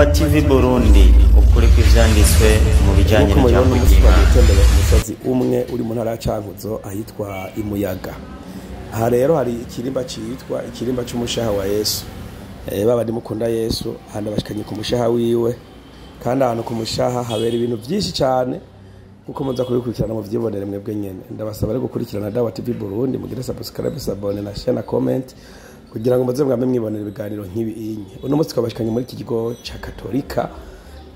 TV Burundi, ukuri kw'ivyanditswe mu bijanye Nk'uko n'ijambo mubibona, umunsi ry'Imana. Twagiye ku musozi umwe uri mu ntara ya Cankuzo ahitwa Imuyaga. Aha rero hari ikirimba citwa ikirimba c'umushaha wa Yesu. Baba mukunda Yesu, ahandi bashikanye ku mushaha wiwe, kandi ahantu ku mushaha habera ibintu vyinshi cane, nkuko muza kubikurikirana muvyibonere mwebwe nyene. Ndabasaba rero gukurikirana Dawa TV Burundi, mugire subscribe, s'abonner na share na comment, kugira ngo muze mwame mwibonera ibiganiro nk'ibi inye. Uno munsi twabashikanye muri iki kigo ca Katolika,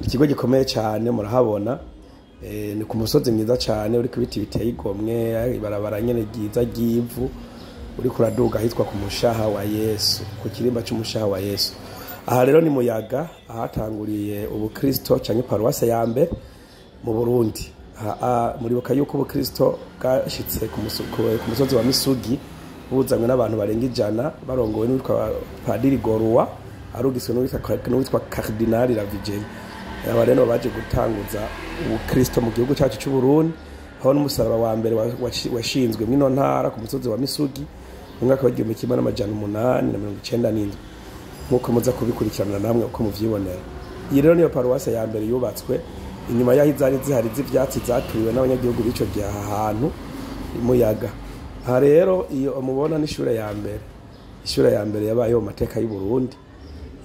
ikigo gikomeye cane murahabona. Ni ku musozi mwiza cane uriko ibiti biteye igomwe, ibarabara nyene ryiza ry'ivu, uriko uraduga ahitwa ku mushaha wa Yesu, ku kirimba c'umushaha wa Yesu. Aha rero ni Muyaga, ahatanguriye ubukristo canke paruwase ya mbere mu Burundi. Muribuka yuko ubukristo bwashitse ku musozi wa Misugi buzanywe n'abantu barenga 100, barongowe n'uwitwa Padiri Goruwa, arugiswe n'uwitwa Cardinal Lavigeye. Aba rero baje gutanguza ubukristo mu gihugu cyacu cy'u Burundi, aho n'umusaraba wa mbere washinzwe mw'ino ntara ku musozi wa Misugi mu mwaka wa 1897, nk'uko muza kubikurikirana namwe uko muvyibonera. Iyi rero niyo paruwase ya mbere yubatswe inyuma y'aho izari zihari z'ivyatsi zaturiwe n'abanyagihugu b'ico gihe aha hantu Imuyaga. Aha rero iyo mubona ni ishure ya mbere, ishure ya mbere yabayeho mu mateka y'u Burundi.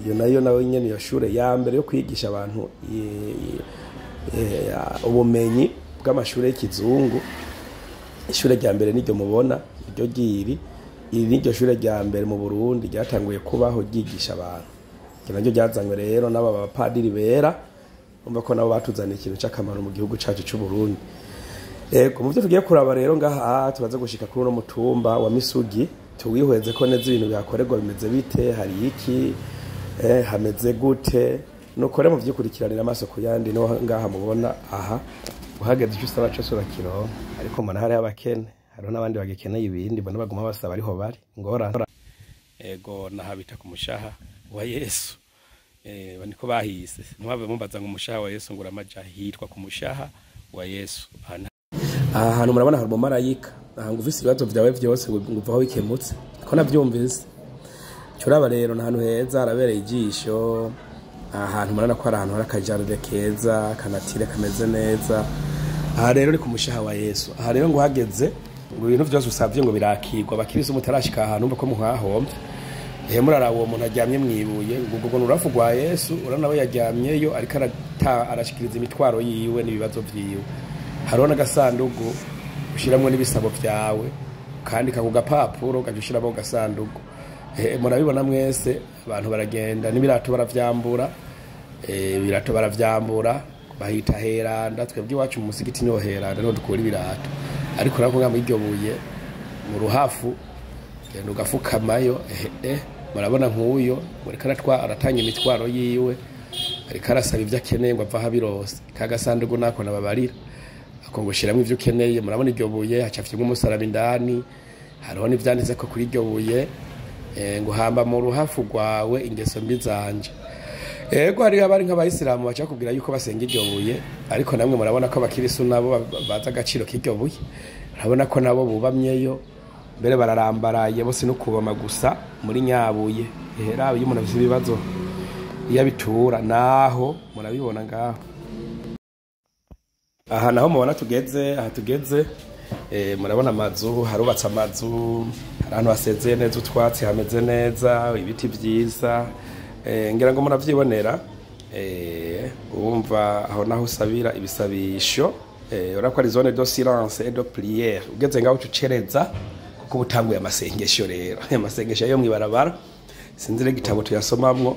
Iyo nayo nyene iyo shure ya mbere yo kwigisha abantu ubumenyi bw'amashure y'ikizungu. Ishure rya mbere niryo mubona, iryo ryiri iri niryo shure rya mbere mu Burundi ryatanguye kubaho ryigisha abantu. Iryo naryo ryazanywe rero n'aba bapadiri bera, umva ko nabo batuzaniye ikintu c'akamaro mu gihugu cacu c'u Burundi. Ego, mu byo tugiye kuraba rero ngaha, tubaze gushika kuri uno mutumba wa Misugi, tuwihweze ko neza ibintu bihakorerwa bimeze bite, hari iki, hameze gute. Nukore mu vyikurikiranira amaso ku yandi. No ngaha mubona aha, uhageze icyo usaba cose urakironka, ariko mbona hariho abakene, hariho n'abandi bagikeneye ibindi, mbona baguma basaba ariho bari ngorane. Ego, nahabita ku mushaha wa Yesu. Niko bahise, ntiwave mumbaza ngo umushaha wa Yesu ngo uramaja, hitwa ku mushaha wa Yesu. Aha hantu murabona hari umumarayika. Aha ngo ufise ibibazo vyawe vyose ngo uvaho bikemutse, ko navyumvise. Curaba rero ni ahantu heza, harabereye ijisho. Aha hantu murabona ko ari ahantu hari akajaride keza, akanatire kameze neza. Aha rero ni ku mushaha wa Yesu. Aha rero ngo uhageze, ngo ibintu vyose usavye ngo birakirwa. Abakirisitu mutarashika ahantu, umva ko muhahomvye. Ehe, muraraba uwo muntu aryamye mwibuye, ngo ni rwa Yesu. Urabona we yaryamyeyo, ariko arashikiriza imitwaro yiwe n'ibibazo vyiwe. Hariho n'agasandugu ushiramwo n'ibisabo vyawe, ukandika ku gapapuro, ugaca ushiramo gasandugu. Murabibona mwese, abantu baragenda n'ibirato baravyambura, ibirato baravyambura, bahita heranda. Twebwe iwacu mu musigiti niho heranda, niho dukura ibirato. Ariko urabona ko muri iryo buye mu ruhafu genda ugafukamayo. Murabona nk'uyo muriko aratanga imitwaro yiwe, ariko arasaba ivyo akeneye ngo ava ahabirose. Ka gasandugu nako nababarira ako, ngo ushiramwo ivyo ukeneye. Murabona iryo buye hacafyemwo umusaraba indani, hariho n'ivyanditse ko kuri iryo buye, ngo hamba mu ruhafu rwawe ingeso mbi zanje. Ego, hariho abari nk'abayisilamu baca kubwira yuko basenga iryo buye, ariko namwe murabona ko abakirisu nabo bazi agaciro k'iryo buye. Urabona ko nabo bubamyeyo, mbere bararambaraye bose no kubama gusa muri nyabuye. Raba iyo umuntu afise ibibazo iyo abitura, naho murabibona ngaho. Aha naho mubona tugeze, aha tugeze, murabona amazu, harubatse amazu, hari ahantu hasezeye neza, utwatsi hameze neza, ibiti vyiza. Ngira ngo muravyibonera. Wumva aho naho usabira ibisabisho, urabona ko ari zone de silence et de prière. Ugeze ngaho uca ucereza, kuko ubutanguye amasengesho. Rero amasengesho yo mwibarabara, sinzi rero igitabo tuyasomamwo,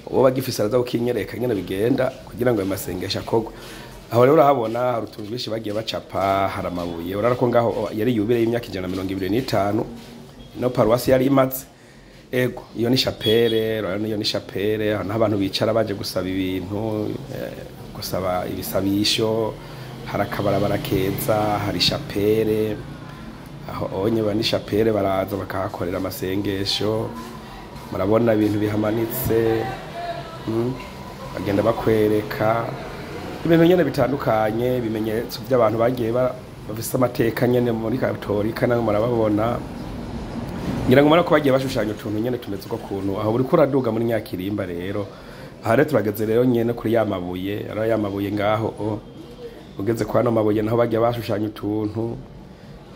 uwo bagifise araza kukinyereka nyene bigenda kugira ngo ayo masengesho akorwe. Aho rero urahabona hari utuntu twinshi bagiye bacapa, hari amabuye. Urabona ko ngaho yari yubile y'imyaka 125 ino paruwasi yari imaze. Ego, iyo ni chapelle. Urabona iyo ni chapelle, aho abantu bicara baje gusaba ibintu, gusaba ibisabisho. Hari akabarabara keza, hari chapelle aho onye ba ni chapelle, baraza bakahakorera amasengesho. Murabona ibintu bihamanitse, bagenda bakwereka ibintu nyene bitandukanye, ibimenyetso by'abantu bagiye bafise amateka nyene muri Katolika. Namwe murababona, ngira ngo murako bagiye bashushanya utuntu nyene tumeze uko kuntu. Aho buriko uraduga muri Nyakirimba rero. Aha rero turageze rero nyene kuri ya mabuye, ari ya mabuye ngaho o ugeze kwa no mabuye naho bagiye bashushanya utuntu.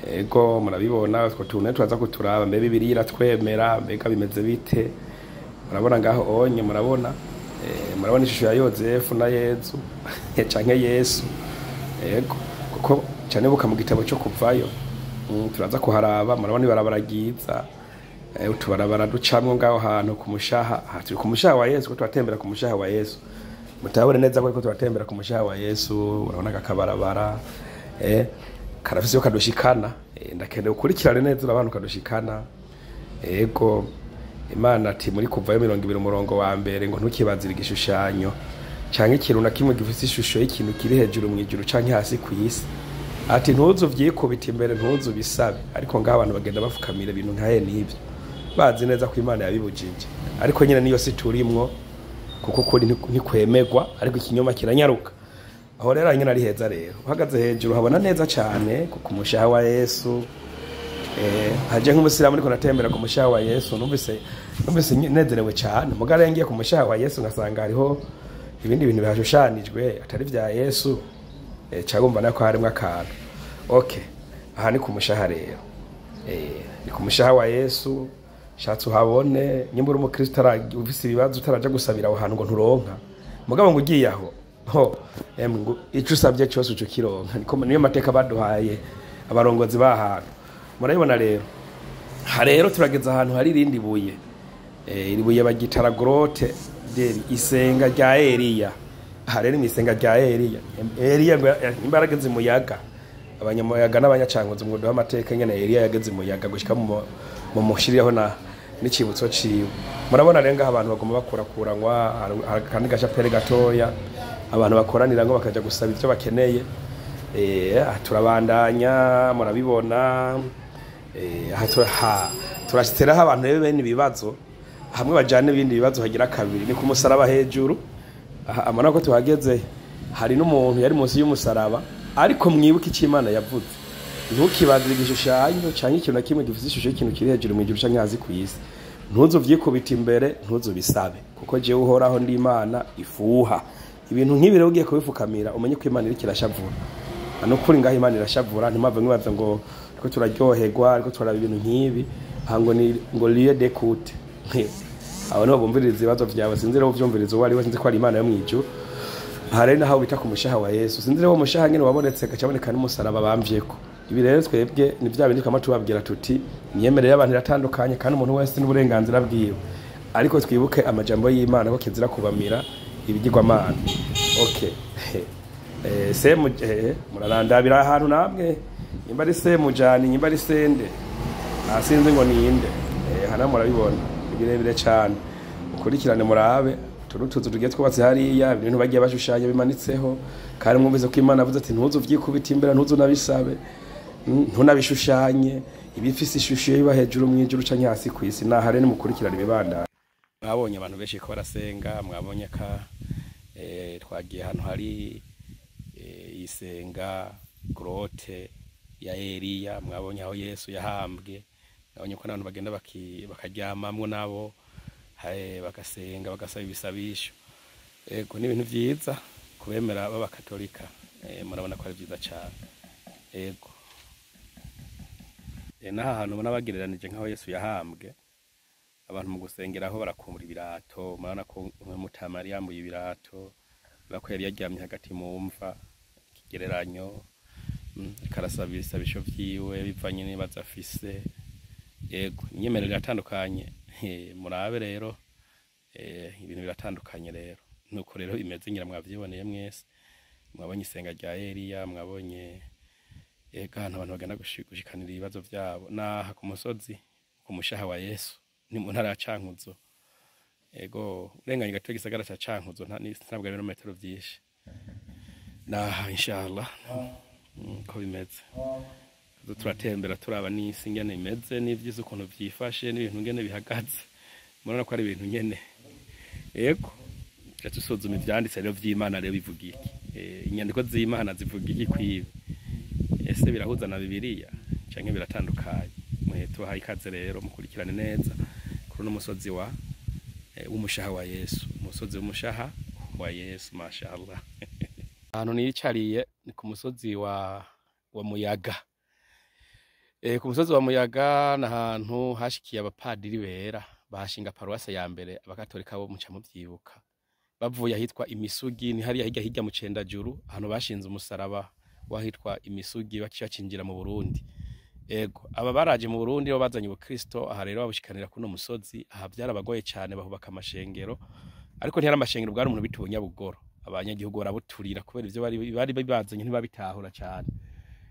Ego murabibona utwo tuntu turaza kuturaba, mbe Bibiliya iratwemera, mbega bimeze bite? Murabona ngaho onye, murabona murabona ishusho ya Yozefu na Yezu canke Yesu. Ego kuko cyane buka mu gitabo cyo kuvayo, turaza kuharaba. Murabona ibarabara ryiza, utubarabara ducamwo ngaho hantu ku mushaha. Aha turi ku mushaha wa Yesu, ko turatembera ku mushaha wa Yesu. Mutabone neza ko turatembera ku mushaha wa Yesu. Urabona kakabarabara karafise yo kadushikana. Ndakeneye ukurikirane neza abantu kadushikana. Ego Imana ati muri kuvayo 20 umurongo wa mbere ngo ntukibazire igishushanyo canke ikintu na kimwe gifise ishusho y'ikintu kiri hejuru mu ijuru canke hasi ku isi, ati ntuzu vyikubita imbere, ntuzu bisabe. Ariko ngaho abantu bagenda bafukamira ibintu nkahe n'ivyo, bazi neza ko Imana yabibujije. Ariko nyine niyo si turimwo, kuko kuri ntikwemegwa, ariko ikinyoma kiranyaruka. Aho rero nyine ari heza rero, uhagaze hejuru habona neza cane ku mushaha wa Yesu. Haje nk'umusilamu ariko natembera ku mushaha wa Yesu, numvise nezerewe cane. Mugara ngiye ku mushaha wa Yesu ngasanga hariho ibindi bintu bihashushanijwe atari vya Yesu, cagomba nako harimwo akantu. Okay, aha ni ku mushaha rero, ni ku mushaha wa Yesu. Shatse uhabone nyimba uri umukristo ufise ibibazo utaraja gusabira aho hantu ngo nturonka, mugabo ngo ugiye aho ho ngo ico usabye cyose uco kironka. Niko niyo mateka baduhaye abarongozi bahantu. Murabibona rero, ha rero turageze ahantu hari irindi buye, iri buye bagitara grotte deri isenga rya Eliya. Aha rero isenga rya Eliya, Eliya ngo nimba yarageze muyaga, abanyamuyaga n'abanyacankuzo ngo duha amateka nyene Eliya yageze muyaga gushika mu mushiriraho na n'icibutso ciwe. Murabona rero ngaho abantu bagomba bakurakuranywa, kandi gashapere gatoya abantu bakoranira ngo bakaja gusaba ivyo bakeneye. Turabandanya murabibona. Turashiteraho abantu rero bene ibibazo, hamwe bajana ibindi bibazo hagira kabiri ni ku musaraba hejuru. Amana ko tuhageze hari n'umuntu yari munsi y'umusaraba, ariko mwibuke icyo Imana yavuze, ntukibazire igishushanyo canke ikintu na kimwe gifise ishusho y'ikintu kiri hejuru mu ijuru canke hasi ku isi, ntuzuvyikubita imbere, ntuzubisabe, kuko jewe Uhoraho ndi Imana ifuha. Ibintu nk'ibi rero ugiye kubifukamira umenye ko Imana iriko irashavura. Nukuri ngaho Imana irashavura, ntimwave mwibaza ngo ariko turaryoherwa, ariko turaraba ibintu nk'ibi, aha ngo ni ngo lieu d'écoute. Abo nibo bumviriza ibibazo vyawe, sinzi rero uvyumviriza uwo ari we, sinzi ko ari Imana yo mw'ijuru. Aha rero naho bita ku mushaha wa Yesu, sinzi rero uwo mushaha nyene wabonetse gacaboneka n'umusaraba bamvyeko. Ibi rero twebwe ni vya bindi twama tubabwira tuti imyemerere y'abantu iratandukanye kandi umuntu wese n'uburenganzira bwiwe, ariko twibuke amajambo y'Imana ko kizira kubamira ibigirwamana. Okay, semu murarandabira ahantu namwe, nyimba ari semujani, nyimba ari sende, asinzi ngo ninde. Hana murabibona birebire cyane, ukurikirane murabe turutuzu tugiye twubatse hariya, ibintu bagiye bashushanya bimanitseho. Kandi mwumvise ko Imana avuze ati ntuzu vyikubita imbere, ntuzu nabisabe, ntunabishushanye, ibifise ishusho iba hejuru mu ijuru canke hasi ku isi. Naha rero mukurikirane ibibandanya. Mwabonye abantu benshi ko barasenga, mwabonye ka twagiye ahantu hari isenga grotte ya Eliya, mwabonye aho Yesu yahambwe, mwabonye ko abantu bagenda bakaryamamwo nabo bagasenga bagasaba ibisabisho. Ego ni ibintu vyiza kubemera b'abakatolika, murabona ko ari vyiza cyane. Ego naha hantu ubona bagereranije nk'aho Yesu yahambwe, abantu mu gusengeraho barakumbura ibirato. Murabona ko Mutamari yambuye ibirato, urabona ko yari yaryamye hagati mu mva, ikigereranyo, karasaba ibisabisho vyiwe bivanye n'ibibazo afise. Yego imyemerere iratandukanye, murabe rero ibintu biratandukanye rero, nuko rero imeze ngira mwavyiboneye mwese. Mwabonye isenga rya Eliya, mwabonye ega ahantu abantu bagenda gushikanira ibibazo vyabo. Naha ku musozi ku mushaha wa Yesu ni mu ntara ya Cankuzo. Ego urenganye gato igisagara ca Cankuzo, ntabwo ari ibirometero vyinshi. Naha inshallah ko bimeze. Turatembera turaba n'isi ngene imeze, n'ivyiza ukuntu vyifashe, n'ibintu ngene bihagaze. Murabona ko ari ibintu nyene. Ego tusuzuma ivyanditse rero vy'Imana rero bivuga iki, inyandiko z'Imana zivuga iki kwibi, ese birahuza na Bibiliya canke biratandukanye? Mwe tubahaye ikaze rero mukurikirane neza kuri uno musozi wa w'umushaha wa Yesu, umusozi w'umushaha wa Yesu, mashallah. Ahantu niyicariye ni ku musozi wa Muyaga. Ku musozi wa Muyaga ni ahantu hashikiye abapadiri bera bahashinga paruwase ya mbere abakatolika bo muca muvyibuka. Bavuye ahitwa Imisugi, ni hariya hirya hirya mu Cendajuru, ahantu bashinze umusaraba wahitwa Imisugi baciye bacinjira mu Burundi. Ego, aba baraje mu Burundi bo bazanye ubukristo, aha rero babushikanira kuno musozi, aha vyarabagoye cane bahubaka amashengero, ariko ntiyari amashengero bwari umuntu bita ubunyabugoro. Abanyagihugu barabuturira kubera ivyo bari bazanye ntibabitahura cane.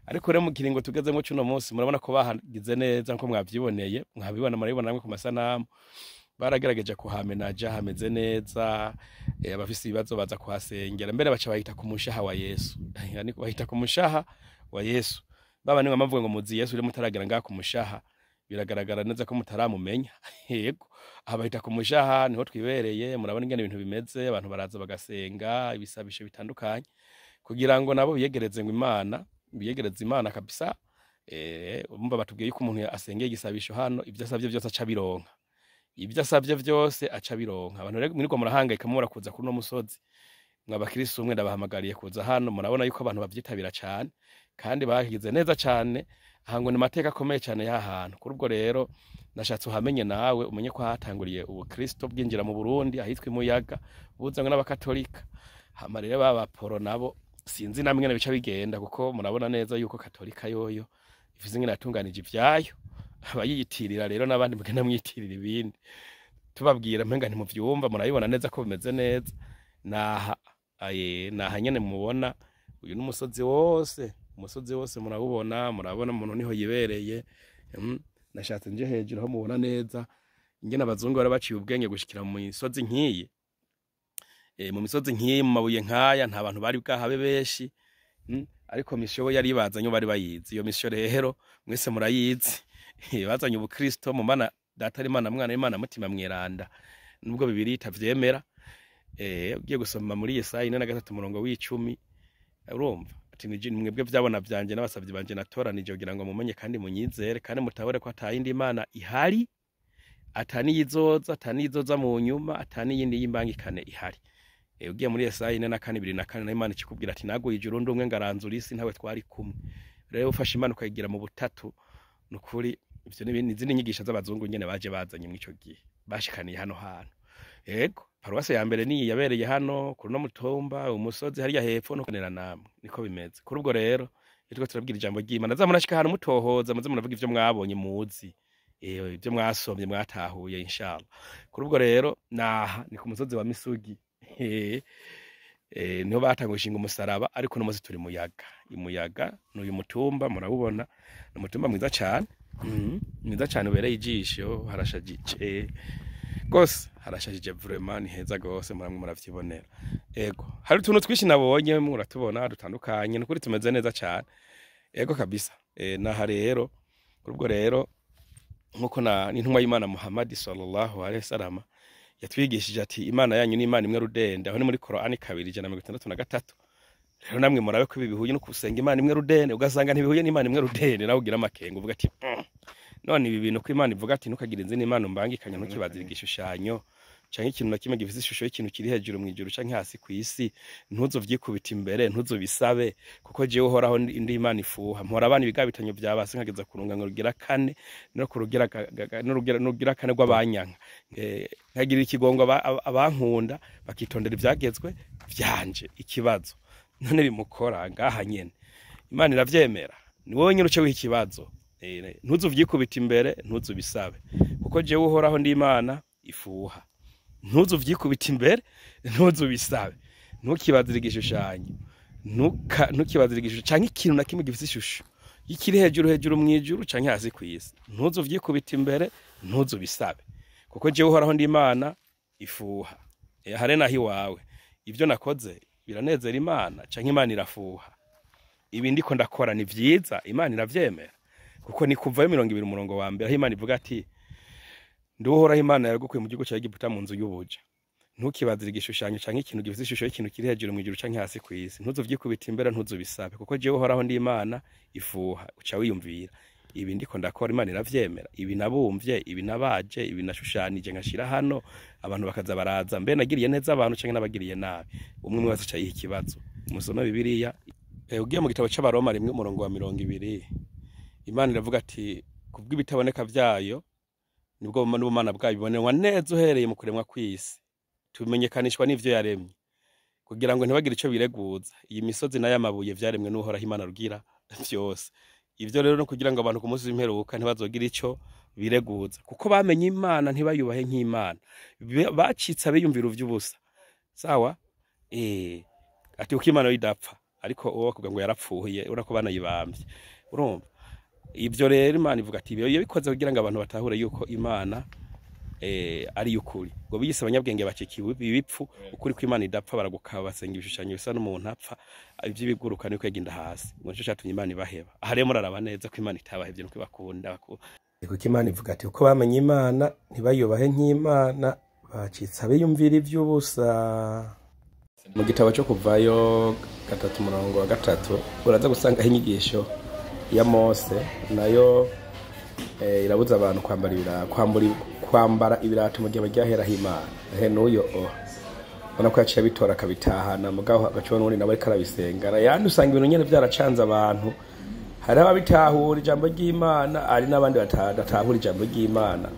Ariko rero mu kiringo tugezemwo cuno munsi murabona ko bahagize neza nko mwavyiboneye, mwabibona murabibona namwe ku masanamu. Baragerageje kuhamenaja hameze neza, abafise ibibazo baza kuhasengera, mbere baca bahita ku mushaha wa Yesu. Yani bahita ku mushaha wa Yesu. Baba nimwe bavuga ngo muzi Yesu uri mutaragera ngaha ku mushaha, biragaragara neza ko mutaramumenya. Yego, aha bahita ku mushaha niho twibereye, murabona ingene ibintu bimeze, abantu baraza bagasenga ibisabisho bitandukanye kugira ngo nabo biyegereze ngo Imana, biyegereze Imana kabisa. Umva batubwiye yuko umuntu asengeye igisabisho hano ivyo asavye vyose aca bironka. Ibyo asavye vyose aca bironka. Abantu rero mwirirwa murahangayika mubura kuza kuri uno musozi, mw'abakristo umwe ndabahamagariye kuza hano, murabona yuko abantu bavyitabira cane kandi bahigize neza cane. Aha ngo ni amateka akomeye cane y'aha hantu. Kuri ubwo rero nashatse uhamenye nawe umenye ko hatanguriye ubukristo bwinjira mu Burundi ahitwa Imuyaga, buzanywe n'abakatolika. Hama rero b'abaporo nabo sinzi namwe ingene bica bigenda, kuko murabona neza yuko katolika yoyo ifise ingene yatunganije ivyayo, abayiyitirira rero n'abandi mugenda mwiyitirira ibindi. Tubabwira mpenga ntimuvyumva, murabibona neza ko bimeze neza. Naha aye naha nyene mubona uyu n'umusozi wose, umusozi wose murawubona, murabona umuntu niho yibereye. Nashatse nje hejuru aho mubona neza ingene abazungu bari baciye ubwenge gushikira mu misozi nkiyi. Mu misozi nkiyi mu mabuye nkaya nta bantu bari bwahabe benshi. Ariko misiyo bo yari ibazanye bari bayizi. Iyo misiyo rero mwese murayizi. Bazanye ubukristo mu mana data ari Imana mwana Imana mutima mweranda, nubwo Bibiliya itavyemera. Ugiye gusoma muri Yesaya 43 umurongo w'icumi, urumva ati ni mwebwe vyabona vyanje n'abasavyi banje natoranije kugira ngo mumenye kandi munyizere kandi mutabore ko atayindi Imana ihari, ataniyizoza, ataniyizoza mu nyuma, ataniyindi y'imbangikane ihari. Ugiye muri Yesaya 44 24 na Imana ikikubwira ati naguye ijuru ndi umwe ngaranzura isi ntawe twari kumwe. Rero ufashe Imana ukayigira mu butatu, nukuri ivyo ni izindi nyigisho z'abazungu nyene baje bazanye mw'ico gihe bashikaniye hano hantu. Yego, paruwase ya mbere niyi yabereye hano kuri no mutumba umusozi hariya hepfo no kanera namwe niko bimeze. Kuri ubwo rero nitwo turabwira ijambo ry'Imana, zamurashika hano mutohoza muze muravuga ivyo mwabonye muzi, ivyo mwasomye mwatahuye inshallah. Kuri ubwo rero naha ni ku musozi wa Misugi. Niho batanguye gushinga umusaraba, ariko no muzi turi Muyaga. Imuyaga n'uyu mutumba murawubona, ni umutumba mwiza cane. Mwiza cane ubereye ijisho, harashajije gose, harashajije vraiment, ni heza gose, muramwe muravyibonera. Ego, hari utuntu twishi nabonye muratubona dutandukanye, nukuri tumeze neza cane. Ego kabisa. Naha rero kuri ubwo rero nkuko na n'intumwa y'Imana Muhammad sallallahu alaihi wasallam yatwigishije ati Imana yanyu ni Imana imwe rudende, aho ni muri Korani 2:63. Rero namwe murabe ko ibi bihuye no kusenga Imana imwe rudende, ugasanga ntibihuye n'Imana imwe rudende, nawe ugira amakenga uvuga ati none ibi bintu ko Imana ivuga ati ntukagira izindi Imana umbangikanya, ntukibazire igishushanyo canke ikintu na kimwe gifise ishusho y'ikintu kiri hejuru mu ijuru canke hasi ku isi, ntuzovyikubita imbere, ntuzobisabe, kuko jewe uhoraho indi Imana ifuha, mpora abana ibigabitanyo vya basi nkageza ku rungano rugira kane no ku rugira n'urugira kane rw'abanyanka, nkagira ikigongo abankunda bakitondera ivyagezwe vyanje. Ikibazo none bimukora ngaha nyene Imana iravyemera, ni wowe nyene uce wiha ikibazo. Ntuzovyikubita imbere, ntuzobisabe, kuko jewe uhoraho ndi Imana ifuha. Ntuzovyikubita imbere, ntuzobisabe, ntukibazire igishushanyo, ntukibazire igishushanyo canke ikintu na kimwe gifise ishusho ikiri hejuru hejuru mu ijuru canke hasi ku isi, ntuzovyikubita imbere, ntuzobisabe, kuko jewe uhoraho ndi Imana ifuha. Hare naho iwawe ivyo nakoze biranezera Imana canke Imana irafuha? Ibi ndiko ndakora ni vyiza, Imana iravyemera? Kuko ni kuvayo 20 umurongo wa mbere aho Imana ivuga ati nduhoraho Imana yagukuye mu gihugu ca Egiputa mu nzu y'ubuja, ntukibazire igishushanyo canke ikintu gifise ishusho y'ikintu kiri hejuru mu ijuru canke hasi ku isi, ntuzovyikubita imbere, ntuzobisabe, kuko jewe uhoraho ndi Imana ifuha. Uca wiyumvira Ibi ndiko ndakora Imana iravyemera, ibi nabumvye, ibi nabaje, ibi nashushanije nkashira hano, abantu bakaza baraza, mbe nagiriye neza abantu canke nabagiriye nabi? Umwe umwe wese aca yiha ikibazo. Musome Bibiliya. Ugiye mu gitabo c'Abaroma 1 umurongo wa 20, Imana iravuga ati kubw'ibitaboneka vyayo nibwo n'ubumana bwayo bibonenwa neza uhereye mu kuremwa kw'isi, tumenyekanishwa n'ivyo yaremye, kugira ngo ntibagire ico bireguza. Iyi misozi n'aya mabuye vyaremwe n'Uhoraho Imana rugira vyose. Ivyo rero no kugira ngo abantu ku munsi w'imperuka ntibazogira ico bireguza, kuko bamenye Imana ntibayubahe nk'Imana, bacitse abiyumvira uvy'ubusa. Sawa? Ati uko Imana idapfa, ariko uwo bakuvuga ngo yarapfuye, urabona ko banayibamvye. Urumva? Ivyo rero Imana ivuga ati iyo bikoze kugira ngo abantu batahure yuko Imana ari ukuri. Ngo biyise abanyabwenge bacikiwe ibipfu, ukuri ko Imana idapfa baragukaba, basenga ibishushanyo bisa n'umuntu apfa, ivy'ibiguruka niko yagenda hasi. Ngo nico catumye Imana ibaheba. Aha rero muraraba neza ko Imana itabahevye, nuko ibakunda. Kuko Imana ivuga ati uko bamenye Imana ntibayubahe nk'Imana, bacitse abiyumvira ivy'ubusa. Mu gitabo cyo Kuvayo 3 umurongo wa 3 uraza gusanga inyigisho ya Mose, nayo irabuza abantu kwambara ibirato mu gihe baryaheraho Imana. Ehe n'uyo ubona ko yaciye abitora akabitahana, mugabo agaca n'ubundi nawe ariko arabisenga. Yandi usanga ibintu nyene vyaracanze abantu. Hari ababitahura ijambo ry'Imana, hari n'abandi badatahura ijambo ry'Imana.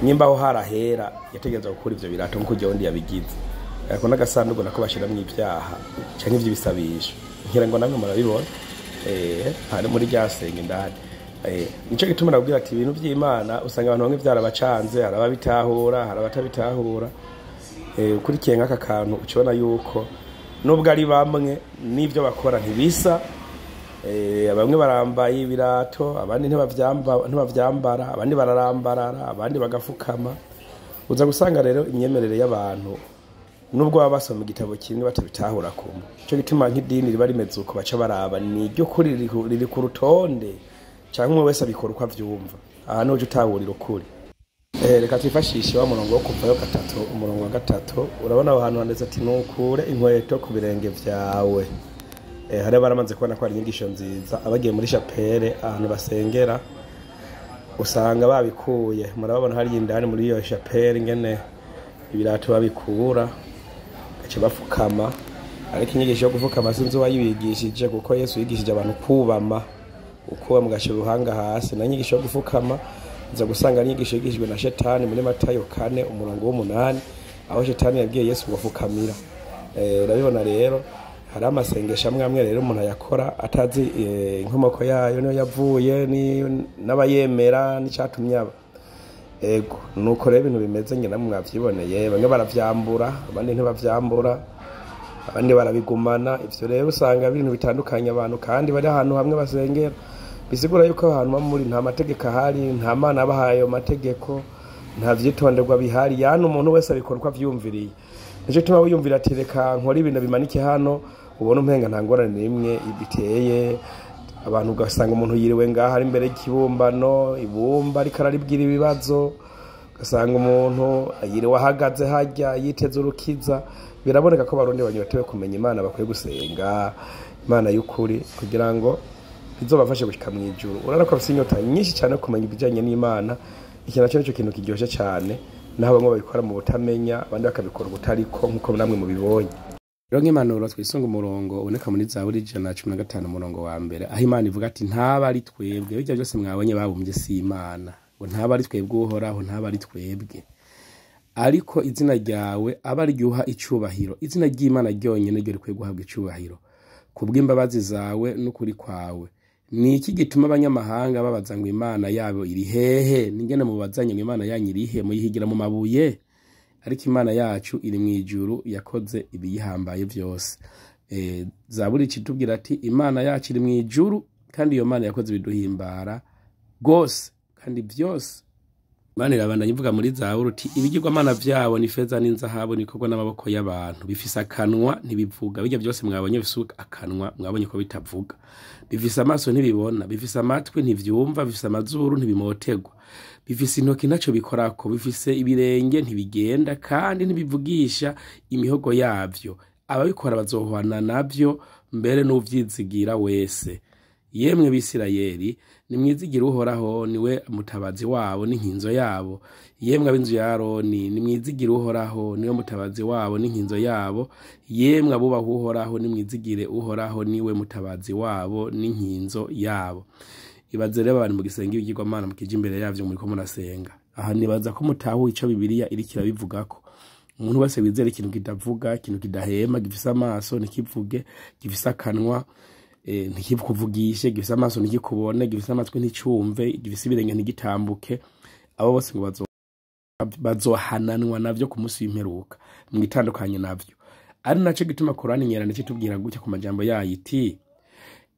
Nyimba aho harahera yategerezwa gukura ivyo birato nkuko ujya wundi yabigize. Ariko n'agasanduku nako bashiramwo ivyaha canke ivy'ibisabisho. Ngira ngo namwe murabibona. Hari muri ryasenge indani. Nico gituma nabwira ati ibintu vy'Imana usanga abantu bamwe vyarabacanze, hari ababitahura, hari abatabitahura. Ukurikiye nk'aka kantu ucibona yuko nubwo ari bamwe n'ivyo bakora ntibisa. Bamwe barambaye ibirato, abandi ntibavyambara, abandi bararambarara, abandi bagafukama. Uza gusanga rero imyemerere y'abantu nubwo baba basoma igitabo kimwe batabitahura kumwe. Ico gituma nk'idini riba rimeze uko, baca baraba ni iryo kuri riri ku rutonde, canke umwe wese abikora uko avyumva. Aha niho uca utahurira ukuri. Reka twifashishe wa murongo wo Kuvayo 3 umurongo wa 3. Urabona aho hantu handitse ati nukure inkweto ku birenge vyawe. Hari baramaze kubona ko ari inyigisho nziza, abagiye muri chapelle ahantu basengera usanga babikuye. Murababona hari indani muri iyo chapelle ingene ibirato babikura gace bafukama. Ariko inyigisho yo gufukama sinzi uwayibigishije, kuko Yesu yigishije abantu kubama, ukuba mugashira uruhanga hasi. Na inyigisho yo gufukama nza gusanga inyigisho yigishijwe na Shetani muri Matayo 4 umurongo w'8, aho Shetani yabwiye Yesu ngo fukamira. Urabibona rero hari amasengesho amwe amwe rero umuntu ayakora atazi inkomoko yayo niyo yavuye n'abayemera n'icatumye aba. Ego nuko rero ibintu bimeze nyina mwavyiboneye, bamwe baravyambura, abandi ntibavyambura, abandi barabigumana. Ivyo rero usanga ibintu bitandukanye abantu kandi bari ahantu hamwe basengera. Bisigura yuko ahantu muri nta mategeko ahari, nta Mana abahaye mategeko, nta vyitonderwa bihari. Yani umuntu wese abikora uko avyumviriye. Nico gituma wiyumvira ati reka nkore ibintu bimanike hano, ubona umpenga nta ngorane n'imwe biteye. Abantu ugasanga umuntu yiriwe ngaha ari imbere y'ikibumbano, ibumba ariko araribwira ibibazo, ugasanga umuntu yiriwe ahagaze harya yiteze urukiza. Biraboneka ko Abarundi banyotewe kumenya Imana, bakwiye gusenga Imana y'ukuri kugira ngo bizobafashe gushika mw'ijuru. Urabona ko bafise inyota nyinshi cyane yo kumenya ibijanye n'Imana. Iki naco nico kintu kiryoshe cyane, naho bamwe babikora mu butamenya, abandi bakabikora ubutariko nkuko namwe mubibonye. Rero nk'impanuro twisunga umurongo uboneka muri Zaburi 115 umurongo wa 1, aho Imana ivuga ati ntaba ari twebwe, bijya byose mwabonye babumbye si Imana, ngo ntaba ari twebwe Uhoraho, ntaba ari twebwe, ariko izina ryawe aba ryuha icubahiro. Izina ry'Imana ryonyene ryo rikwiye guhabwa icubahiro kubw'imbabazi zawe n'ukuri kwawe. Ni iki gituma abanyamahanga babaza ngo Imana yabo iri hehe? Ningene mubazanye ngo Imana yanyu iri he? Muyihigira mu mabuye? Ariko Imana yacu iri mu ijuru, yakoze ibiyihambaye vyose. Zaburi kitubwira ati Imana yacu iri mu ijuru, kandi iyo Mana yakoze ibiduhimbara gose kandi byose. Imana irabandanya ivuga muri Zaburi uti ibigirwamana vyabo ni feza n'inzahabu, nikorwa n'amaboko y'abantu, bifise akanwa ntibivuga. Bijya byose mwabonye bifise akanwa, mwabonye ko bitavuga. Bifise amaso ntibibona, bifise amatwi ntivyumva, bifise amazuru ntibimotegwa, bifise intoki ntaco bikorako, bifise ibirenge ntibigenda, kandi ntibivugisha imihogo yavyo. Ababikora bazohwana navyo, mbere n'uvyizigira wese. Yemwe Bisirayeli, nimwizigire Uhoraho, niwe mutabazi wabo n'inkinzo yabo. Yemwe ab'inzu ya Aroni, nimwizigire Uhoraho, niwe mutabazi wabo n'inkinzo yabo. Yemwe abubaha Uhoraho, nimwizigire Uhoraho, niwe mutabazi wabo n'inkinzo yabo. Ibaze rero abantu mugisenga ibigirwamana, mukija imbere yavyo muriko murasenga. Aha nibaza ko mutahuye ico Bibiliya iriko irabivugako. Umuntu wese wizera ikintu kidavuga, ikintu kidahema, gifise amaso ntikivuge, gifise akanwa ntikikuvugishe, gifise amaso ntikikubone, gifise amatwi nticumve, gifise ibirenge ntigitambuke, abo bose ngo bazohananwa navyo ku munsi w'imperuka. Mwitandukanye navyo. Ari naco gituma Korani nyerana kitubwira gutya ku majambo yayo iti: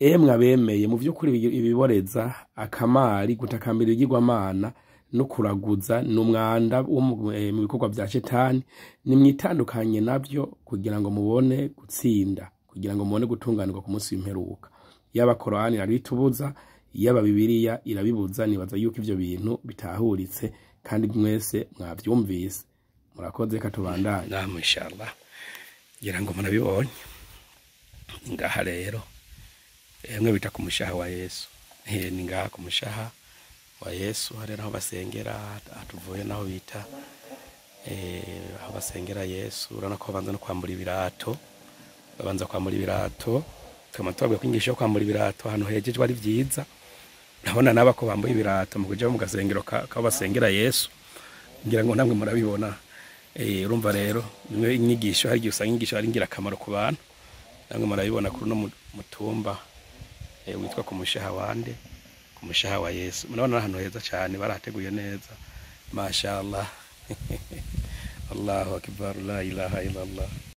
"Emwe abemeye, mu vy'ukuri ibiboreza, akamari, gutakambira ibigirwamana no kuraguza ni umwanda wo mu bikorwa vya shetani. Nimwitandukanye navyo kugira ngo mubone gutsinda, kugira ngo mubone gutunganirwa ku munsi w'imperuka." Yaba Korani irabitubuza, yaba Bibiliya irabibuza. Nibaza yuko ivyo bintu bitahuritse kandi mwese mwavyumvise. Murakoze, katubandanye. Namwe inshallah ngira ngo murabibonye. Ngaha rero emwe bita ku mushaha wa Yesu. Ni ngaha ku mushaha wa Yesu, hari aho basengera, tuvuye naho bita aho basengera Yesu. Urabona ko babanza no kwambura ibirato, babanza kwambura ibirato. Tukaba tubabwiye ko inyigisho yo kwambura ibirato ahantu hejejwe ari vyiza. Ndabona naba ko bambuye ibirato mu kuja mu gasengero k'aho basengera Yesu, ngira ngo namwe murabibona. Urumva rero nimwe inyigisho, hari igihe usanga inyigisho ari ingirakamaro ku bantu. Namwe murabibona kuri uno mutumba witwa ku mushaha wande, ku mushaha wa Yesu. Murabona ahantu heza cyane, barahateguye neza, mashallah. Allahu akbar, la ilaha illallah.